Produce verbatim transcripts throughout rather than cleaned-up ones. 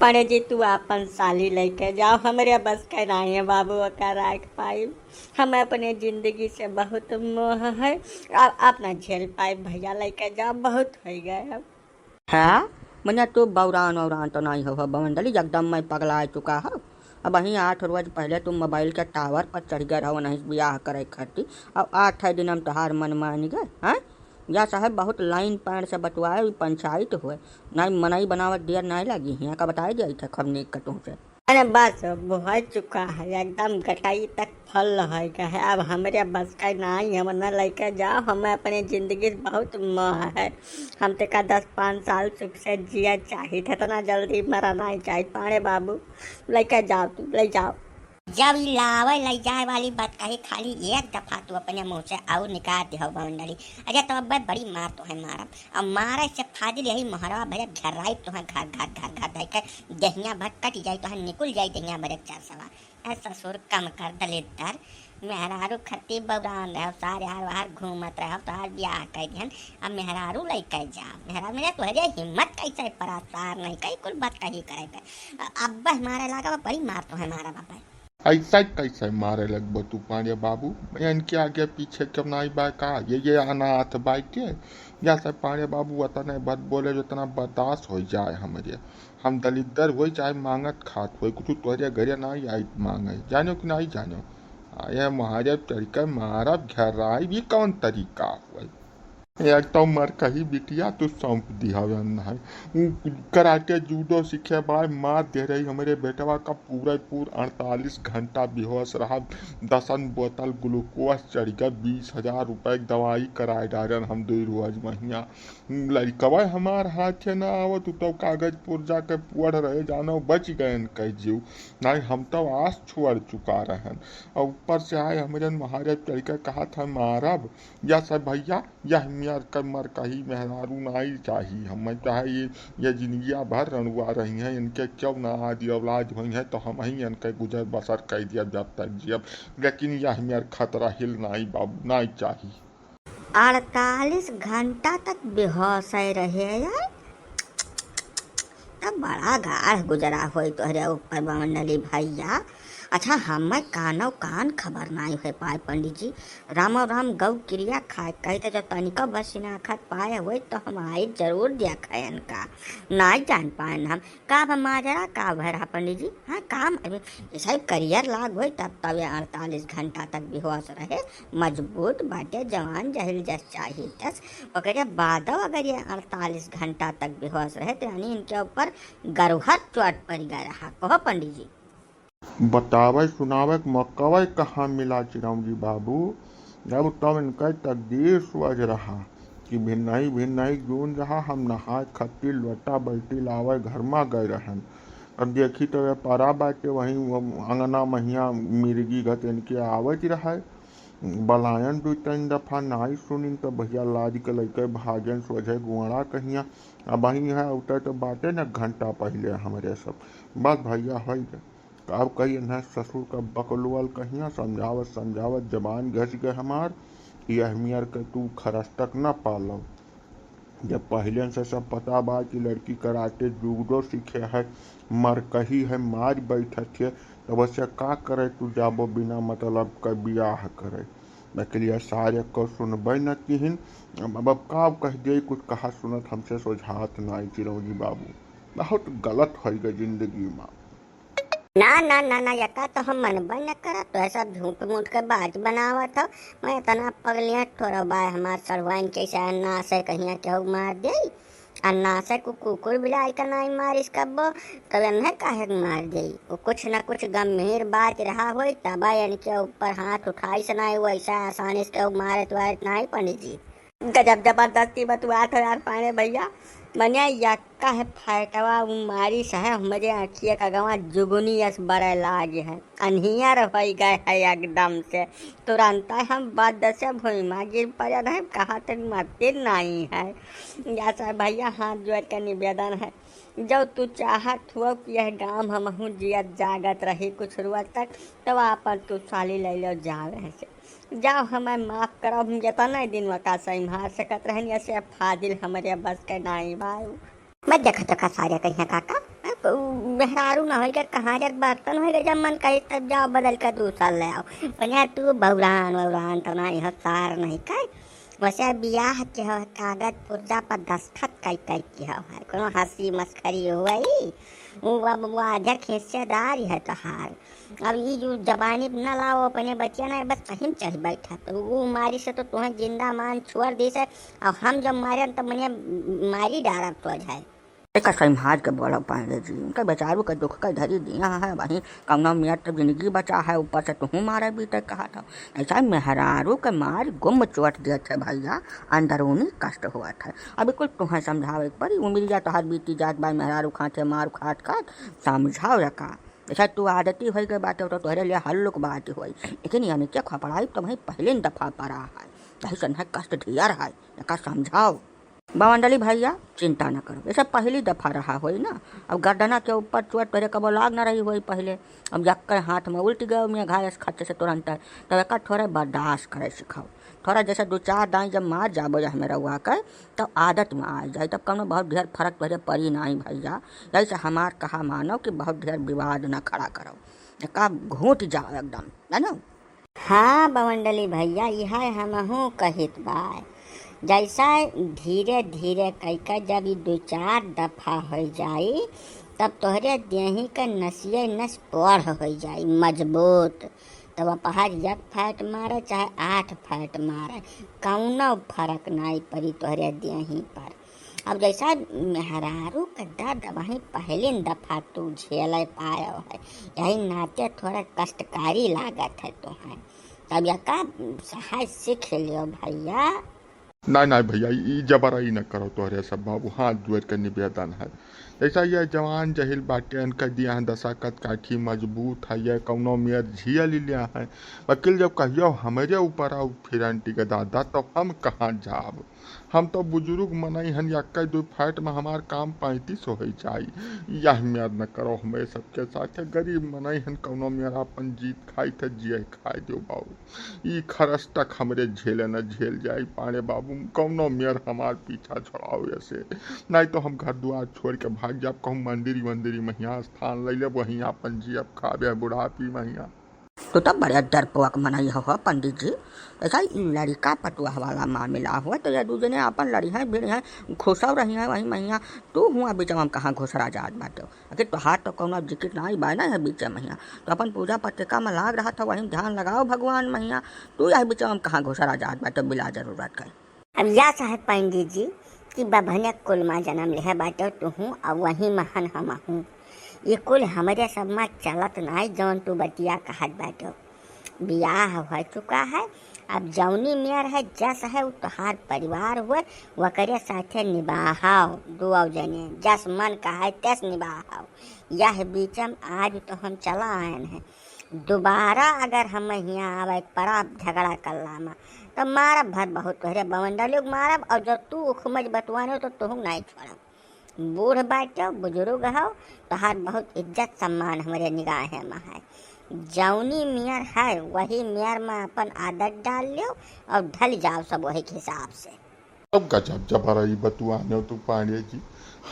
पांड़े जी, तू आपन साली लइके जाओ, हमरे बस के नाहीं है बाबू, ओका राख पाइब। हमें अपने जिंदगी से बहुत मोह है, आ-, आप ना झेल पाइब भइया, लइके जाओ, बहुत होइ गए अब। हाँ, मने तू बौरान औरान तो नाहीं हो, हो बमंडली, एकदम मैं पगला चुका हूँ। अबहीं आठ रोज पहिले तू मोबाइल के टावर पर चढ़ गए रहो, नहीं बियाह करे खातिर, और आठ दिन हम तोहार मन मान गए, हाँ? या साहब बहुत लाइन पार से बतुआए, ई पंचायत होए, नाहीं मनई बनावत देर नाहीं लागी, हियाँ का बताए दिया था खब नीक कटू से। अरे बस, अब हो चुका है, एकदम गटाई तक फल है, कहे अब हमरे बस का नाहीं, हम न लइके जाओ, हमें अपने जिंदगी से बहुत मोह है। हम ते का दस पाँच साल सुख से जिया चाहित, इतना जल्दी मरा नाहीं चाहित। पांड़े बाबू, लइके जाओ, तू लइ जाओ। जब ई लावे लइ जाए वाली बात कही, खाली एक दफा तू अपने मुँह से और निकाल दिहो बमंडली। अरे तो अब बड़ी मार तोहे मारब, अब मारे से फाजिल यही मोहरवा भैया घेराई तोहे घर घर घर घर धइ के देहिया भर कट जाई, तोहे निकुल जाई देहिया भर एक चार सवा। ए ससुर, कम कर दलिद्दर, मेहरारू खत्ती बौरान रहो, सारे हार बाहर घूमत रहो, तोहार बियाह कइ दिहन, अब मेहरारू लइके जाओ। मेहरारू, मेरे तोहरे हिम्मत कैसे पड़ा, सार नहीं कई कुल बात कही करे के। अ-, अब मारे लागा, बड़ी मार तोहे मारब अब। ऐसा कैसे मारे लगबो तू पांड़े बाबू? इनके आगे पीछे क्यों नाहीं बा का? ये, ये अनाथ बाटे। या सब पांड़े बाबू उतना बात बोले जितना बर्दाश्त हो जाए हमरे। हम दलिद्दर होई चाहे मांगत खात होई, कुछ तोहरे घरे नाहीं आई मांगे, जानो कि नाहीं जानो? आए मारे तरीका मारब घेराई भी कौन तरीका होई? एक तो मरकही बिटिया तू सौंप दिहा है। उ कराटे जूडो सीखे बाय मार दे रही हमरे बेटवा का पूरा पूर अड़तालीस घंटा बेहोश रहा। दसन बोतल ग्लूकोज चढ़ गया, बीस हजार रुपए के दवाई कराए डारन हम दो रोज महिया। लड़कवा हमार हाथे ना आवत, उ तो कागज पुर्जा के पढ़ रहे, जानो बच गयन कह जीव। नाहीं हम तो आस छोड़ चुका रहन। और ऊपर से आए हमरे महाराज चढ़ के कहा था मारब, या सब भैया, यह मियार कर मरकही मेहरारू नाई चाही। हम चाहे ये, ये जिंदगिया भर रनुआ रही हैं, इनके क्यों ना आदि औलाद हुई हैं, तो हम ही इनके गुजर बसर कर दिया जब तक जियब, लेकिन यह मियार खतरा हिल नाई बाबू, नाई चाही। अड़तालीस घंटा तक बेहोश है रहे यार, तब बड़ा गाढ़ गुजरा होई तोहरे ऊपर बमंडली भैया। अच्छा, हमें कानो कान खबर नाई होए पाए पंडित जी। रामो राम गौ क्रिया खाए, कही तो जो तनिको बस ना खात पाए होई तो हम आई जरूर दिया खायन का। नाई जान पाए हम का बा माजरा, का भय रहा पंडित जी? हाँ, काम अभी ऐसा ही करियर लाग होई तब, तब ये अड़तालीस घंटा तक बेहोश रहे। मजबूत बाटे, जवान जहिल जस चाही तस। ओकरे बादो अगर ये अड़तालीस घंटा तक बेहोश रहे तो यानी इनके ऊपर गरुहर चोट पड़ गया रहा। कहो पंडित जी। बतावे सुनावे के मौकवे कहाँ मिला चिरौंजी बाबू। अब तब इनका तकदीर सुअज रहा कि भिन्नही भिन्नही जून रहा। हम नहाए खत्ती लोटा बाल्टी लावे घर मा गए रहन। अब देखी तो ये परा बाटे वहीं वो अंगना महिया मिर्गी गत इनके आवत रहे। बलायन दुई तीन दफा नाई सुनिन तो भैया लाज के लइके भागेन सोझे गुआड़ा कहिया। अब वहीं है उतर तो बाटे न घंटा पहिले हमरे सब। बस भैया होई गए। का कही इन्हें ससुर का बकलोल कहिया, समझावत समझावत जबान घस गए हमार। यह मियर के तू खरस तक न पालो। जब पहिले से सब पता बा कि लड़की कराटे जूडो सीखे है, मरकही है, मार बैठत है, तब से का करे तू जाबो बिना मतलब का बियाह करे? लेकिन ये सारे को सुनबे न किहिन। अब, अब का कह दे, कुछ कहा सुनत हमसे सोझात नाई चिरौंजी बाबू। बहुत गलत होई गए जिंदगी में। ना, ना, ना, ना, यका तो हम मनबे न करत, तो ऐसा झूठ मूठ के बात बनावत हो। मैं इतना पगलिया ठोरो बाय हमार सरवाइन कैसे अन्ना से कहिया केहू मार दे। अन्ना से कु-, कुकुर बिलाई का नाई मारिस कब्बो, तब एन्हे काहे के मार दे? वो कुछ न कुछ गंभीर बात रहा होई, तब इनके ऊपर हाथ उठाई से नाई, वैसा आसानी से केहू मारत वारत नाई पंडित जी। गजब जबरदस्ती बतुआत हो यार पांड़े भैया। मने यक्का है फैटवा उ मारी सहे हमरे आँखिया का गवा जुगुनी अस बरे लागे है। अन्हियर होई गए है एकदम से। तुरंत हम बद से भुइमा गिर पड़े रहे, कहा तक मरते नहीं है। या सर भैया हाथ जोड़ के निवेदन है, जब तू चाहत हुआ कि यह गांव हमहू जियत जागत रही कुछ रुआ तक, तब आपन तू साली ले लो जावे से। जाओ, हमें माफ करो, हम जितना दिन वका संभाल सकत रहन, ऐसे फाजिल हमरे बस के नाई बा। मैं देखत का सारे कहिया काका, हैं? उ मेहरारू ना होइगा, कहाँ जात बर्तन होइगा, जब मन कही तब जाओ बदल के दूसर ले आओ। पनिया तू बौरान वौरान तो ना, यह सार नहीं कहे। वैसे बियाह के हो कागज पुर्जा पर दस्तखत कई कई के हो है, कोनो हंसी मस्करी हुई। वो अब वो अधिक हिस्सेदार है तोहार। अब ई जो जबानी पे ना लाओ अपने बतिया ना, बस कहीं चढ़ बैठा तो वो मारी से तो तुम्हें जिंदा मान छोड़ दी से। और हम जब मारे तो मने मारी डारब तो जाए। एका संभाल के बोलो पांडे जी, इनका बेचारू के दुख का धरी दिया है, वहीं कौनो मियाँ तो जिंदगी बचा है, ऊपर से तुहूँ मारे बीते कहा था। ऐसा मेहरारू के मार गुम चोट दिए थे भैया, अंदरूनी कष्ट हुआ था। अभी कुल तुहें समझावे के पड़ी, उमिरिया तोहार बीती जात बा, मेहरारू खाते मार खात खात समझाओ या का। ऐसा तू आदती होई गए बाटे तो तोहरे लिए हल्लुक बात होई, लेकिन यानी क्या खपड़ाई तो वहीं पहले दफा पड़ा है, यही से न कष्ट ढियर है, एका समझाओ। बवंडली भैया, चिंता न करो, ऐसा पहली दफा रहा होई ना। अब गर्दना के ऊपर चोट तोरे कबो लाग न रही होई पहले। अब यक्के हाथ में उल्ट गए में घायल खच्चे से तुरंत है, तब एका थोड़ा बर्दाश्त करे सिखाओ। थोड़ा जैसे दो चार दाई जब मार जाबो या हमें रउआ के, तब आदत में आ जाए, तब कौनो बहुत ढेर फर्क तोहरे पड़ी नहीं भैया। जैसे हमार कहा मानो कि बहुत ढेर विवाद न खड़ा करो, एका घूट जाओ एकदम, है ना? हाँ बवंडली भैया, यह हमहू कहित बा। जैसा धीरे धीरे कइके जब ई दो चार दफा हो जाई, तब तोहरे देही के नसिए नस पढ़ हो जाई मजबूत। तब अपहार एक फैट मारे चाहे आठ फैट मारे, कौनो फर्क नाई पड़ी तोहरे देही पर। अब जैसा मेहरारू के दर्द वहीं पहले दफा तू झेले पायो है, यही नाते थोड़ा कष्टकारी लागत है तुम्हें। तब या का सहाय सीख लियो भैया। नहीं, नहीं भैया, ई जबराई न करो तोहरे सब बाबू, हाथ जोड़ के निवेदन है। जैसा ये जवान जहिल बाटे, इनका दिया है दशा कत काठी मजबूत है, ये कौनो मेर झिया ले लिया है। वकील जब कहियो हमरे ऊपर आओ फिरंटी के दादा, तो हम कहाँ जाब? हम तो बुजुर्ग मनई हन, यक्का दो फैट में हमार काम पैंतीस हो जाई। यह मेर न करो हमरे सबके साथ, गरीब मनई हन, कौनो मेर अपन जीत खाई थे, जिए खाए दो बाबू। ई खरस तक हमरे झेले न झेल जाई पांडे बाबू, कौनो मेर हमार पीछा छोड़ाओ ऐसे, नहीं तो हम घर दुआर छोड़ के भाग जाब, कहूँ मंदिर वंदिर महिया स्थान ले लेब, वहीं अपन जियब खाबे बुढ़ापी महिया। तू तो बड़े डरपोक मनई हो, हो पंडित जी। ऐसा ई लड़िका पटुआ वाला मामला हो तो ये दू जने अपन लड़ी हैं भिड़ हैं, खुशव रही हैं वही महिया। तू हुआ बीचवा में कहाँ घुसरा जात बाटे? आखिर तोहार तो कौनो जिक्र नाई बा ना है बीचे महिया। तो अपन पूजा पत्रिका में लाग रहा था, वहीं ध्यान लगाओ भगवान महिया। तू यह बीचवा में कहाँ घुसरा जात बाटे बिला जरूरत के? अब या चाहे पंडित जी कि बभने कुल मा जन्म लेहे बाटे तुहूँ, अब वही महन हमहूँ। ये कुल हमरे सब मा चलत नाई, जौन तू बतिया कहत बाटे। बियाह हो चुका है, अब जौनी मेर है जस है उ तोहार परिवार हुए, वकरे साथे निबाहाओ, दुआओ जने जस मन कहे तस निबाहाओ। यह बीचम आज तो हम चला आयन है, दोबारा अगर हम हियाँ आवे पड़ा झगड़ा करला मा, तो मारब भर बहुत तोहरे बवंडा लोग मारब, और जब तू उखमज बतुआने तो तुहू नहीं छोड़ब। बूढ़ बाटो, बुजुर्ग हो, तोहार बहुत इज्जत सम्मान हमरे निगाहे मा है। जौनी मेर है, वही मेर मा अपन आदत डाल लियो और ढल जाओ सब वही के हिसाब से। अब गजब जबरई बतुआने तू पांडे जी,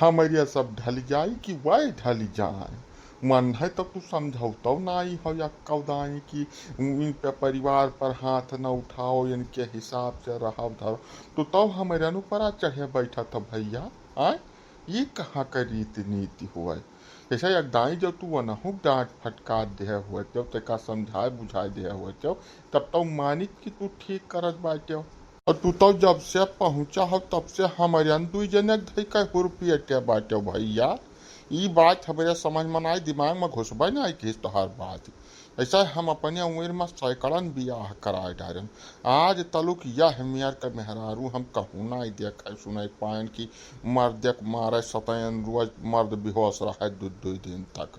हमरे सब ढल जाई कि वह ढल जाए? मन है तब तू समझौतौ नाई हो या कौदाई कि इन पे परिवार पर हाथ न उठाओ, इनके हिसाब से रहो धरो। तू तो हमरे नु परा चढ़े बैठा था भैया, आय? ये कहाँ का रीति नीति हुआ है? जैसे एक दाई जब तू वनहु डांट फटकार दे हुए, जब तेका समझाए बुझाए दे हुए, जब तब तो मानित कि तू ठीक करत बाटे। और तू तो जब से पहुँचा हो तब से हमरे दुई जने धई के हुरपियटे बाटे भैया। ई बात हमरे समझ में नाई, दिमाग में घुसबे नाई किस तोहार बात। ऐसा हम अपने उम्र में सैकड़न बियाह कराए डारेन। आज तलुक यह मेर के मेहरारू हम कहूँ नाई देखे सुने पाएन कि मर्द के मारे सतैन रोज मर्द बेहोश रहे दु, दु दिन तक।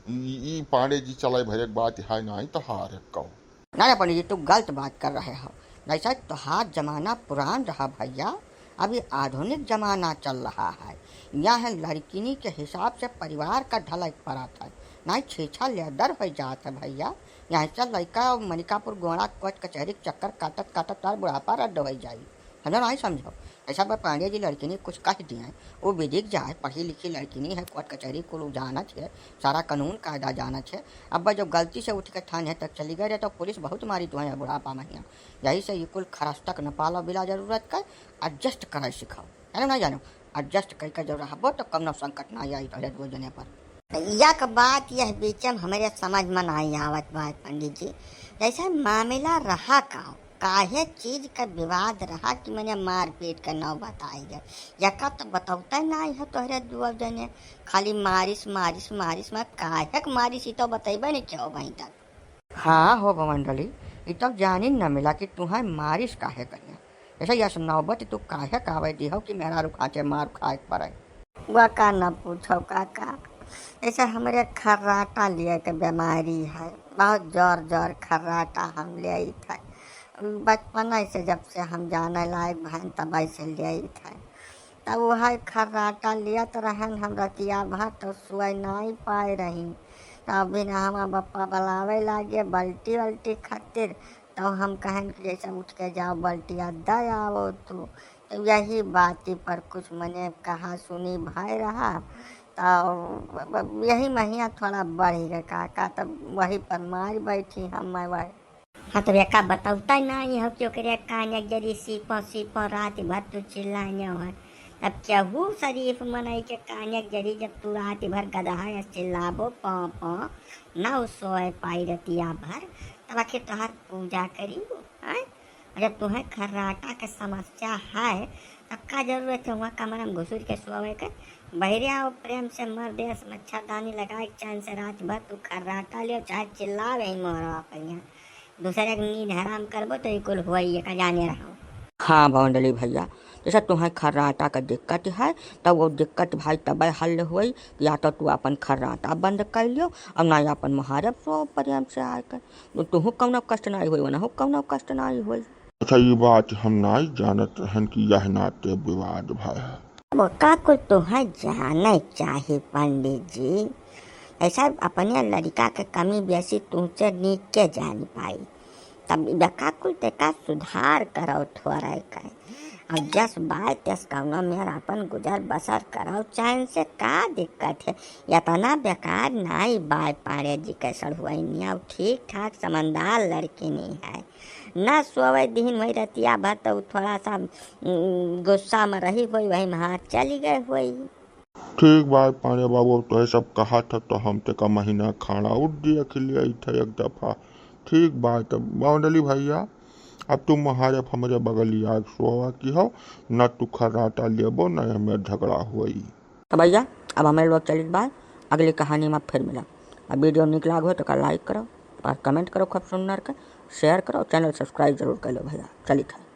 ई, ई पांडे जी चले भरे के बात है नाई तोहार कहो। ना, ना पंडित जी, तू गलत बात कर रहे हो। जैसा तोहार जमाना पुरान रहा भैया, अभी आधुनिक जमाना चल रहा है। यहाँ लड़किनी के हिसाब से परिवार का ढलक पड़त है, नहीं छीछा लेदर हो जात है भैया। यहाँ से लड़का मनिकापुर गोंडा कोर्ट कचहरी के चक्कर काटत काटत तार बुढ़ापा रद्द हो जाई। समझो नहीं समझो? ऐसा बा पांडे जी लड़किनी कुछ कह दिए, वो बिदिक जाए, पढ़ी लिखी लड़किनी है, कोर्ट कचहरी कुल जानत है, सारा कानून कायदा जानत है। अब जब गलती से उठ के थाने तक चली गए रहे तो पुलिस बहुत मारी तुहैं बुढ़ापा महिया। यही से ये कुल खरस्तक न पालो बिला जरूरत का, adjust करे सिखाओ। जानो ना जानो, adjust कई के जब रहबो तो कौनो संकट ना आई तोहरे दो जने पर। यक बात यह बीच में हमरे समझ में नाई आवत बा पंडित जी, जैसे मामला रहा का, काहे चीज का विवाद रहा कि मने मारपीट के नौबत आई गए। यका तो बतौते नाई है तोहरे दुआ जने, खाली मारिस, मारिस, मारिस, मार, काहे के मारिस, ई तो बतैबे नहीं क्यों वहीं तक। हाँ हो बमंडली, ई तो जानिन न मिला कि तुहैं मारिस काहे करिया। ऐसे यस नौबत तू काहे कावे दिहो कि मेहरारू खाचे मार खाए के पड़े। वा का न पूछो काका, ऐसे हमरे खर्राटा लिए के बीमारी है, बहुत जोर जोर खर्राटा हम ले आई थे। बचपन से जब से हम जाने लायक भैन तब से ले आई थे। तब वह खर्राटा लियत रहन हम रतिया भर तो सोए नाई पाए रही। तब अभी ना हमार बप्पा बुलावे लागे बल्टी वल्टी खातिर, तो हम कहन कि जैसे उठ के जाओ बल्टिया दे आओ तू। तो यही बात पर कुछ मने कहा सुनी भय रहा, तो यही महिया थोड़ा बढ़ गए काका, तब वही पर मार बैठी हम मैं वही। हाँ, तो एका बतौता नाई हो कि ओकरे कान एक जरी सीपो, सीपो रात भर तू चिल्लाने हो। तब केहू शरीफ मनई के कान एक जरी जब तू रात भर गदहा या चिल्लाबो, पौ, पौ, ना उ सोए पाई रतिया भर, तब आखिर तोहार पूजा करी उ, हैं? जब तुहें खर्राटा के समस्या है, तब का जरूरत है वहाँ कमरा में घुसुर के सोवे के? बहिरे आओ प्रेम से मर देस मच्छरदानी लगा के चैन से रात भर तू खर्राटा लियो, चाहे चिल्लावे ही मोहरवा पर यहाँ। दूसरे के नींद हराम करबो तो ई कुल होई, एका जाने रहो। हाँ भवंडली भैया, जैसे तुहें खर्राटा का दिक्कत है, तब वो दिक्कत भाई तबे हल होई, या तो तू अपन खर्राटा बंद कर लियो और ना अपन मुहारब सो प्रेम से आए कर। तुहू कौनो कष्ट नाई होई, वनहू कौनो कष्ट नाई होई। अच्छा, ये बात हम नाई जानत रहन कि यह नाते विवाद भय है। अब का कुल तुहें जाने चाही पंडित जी, ऐसा अपने लड़का के कमी बेसी तुमसे नीक के जान पाई। तब बेका कुल तेका सुधार करो थोड़े के। अब जस बाय तस कौनो में अपन गुजर बसर करो, चैन से का दिक्कत है? इतना बेकार नाई बाय पाड़े जी के सड़ुआइनिया, ठीक ठाक समझदार लड़की नहीं है। ना सोवे दिन वही रतिया भर तो थोड़ा सा, उम, गुस्सा में रही हुई, वही में हाथ चली गए हुई। ठीक बाय पाड़े बाबू, अब तोहे सब कहा था तो हम तेका महीना खाना उठ दिया खिलिया था एक दफा। ठीक बाय तब बावंडली भैया, अब तू महारब हमरे बगलिया सोवा की हो, ना तू खर्राटा लेबो, ना हमें झगड़ा होई। तो भैया, अब हमें लोग चलित बाय, अगली कहानी में फिर मिला। अब video निक लाग हो तो का like करो और comment करो खूब सुंदर के, share करो, channel subscribe जरूर कर लो भैया। चलित है।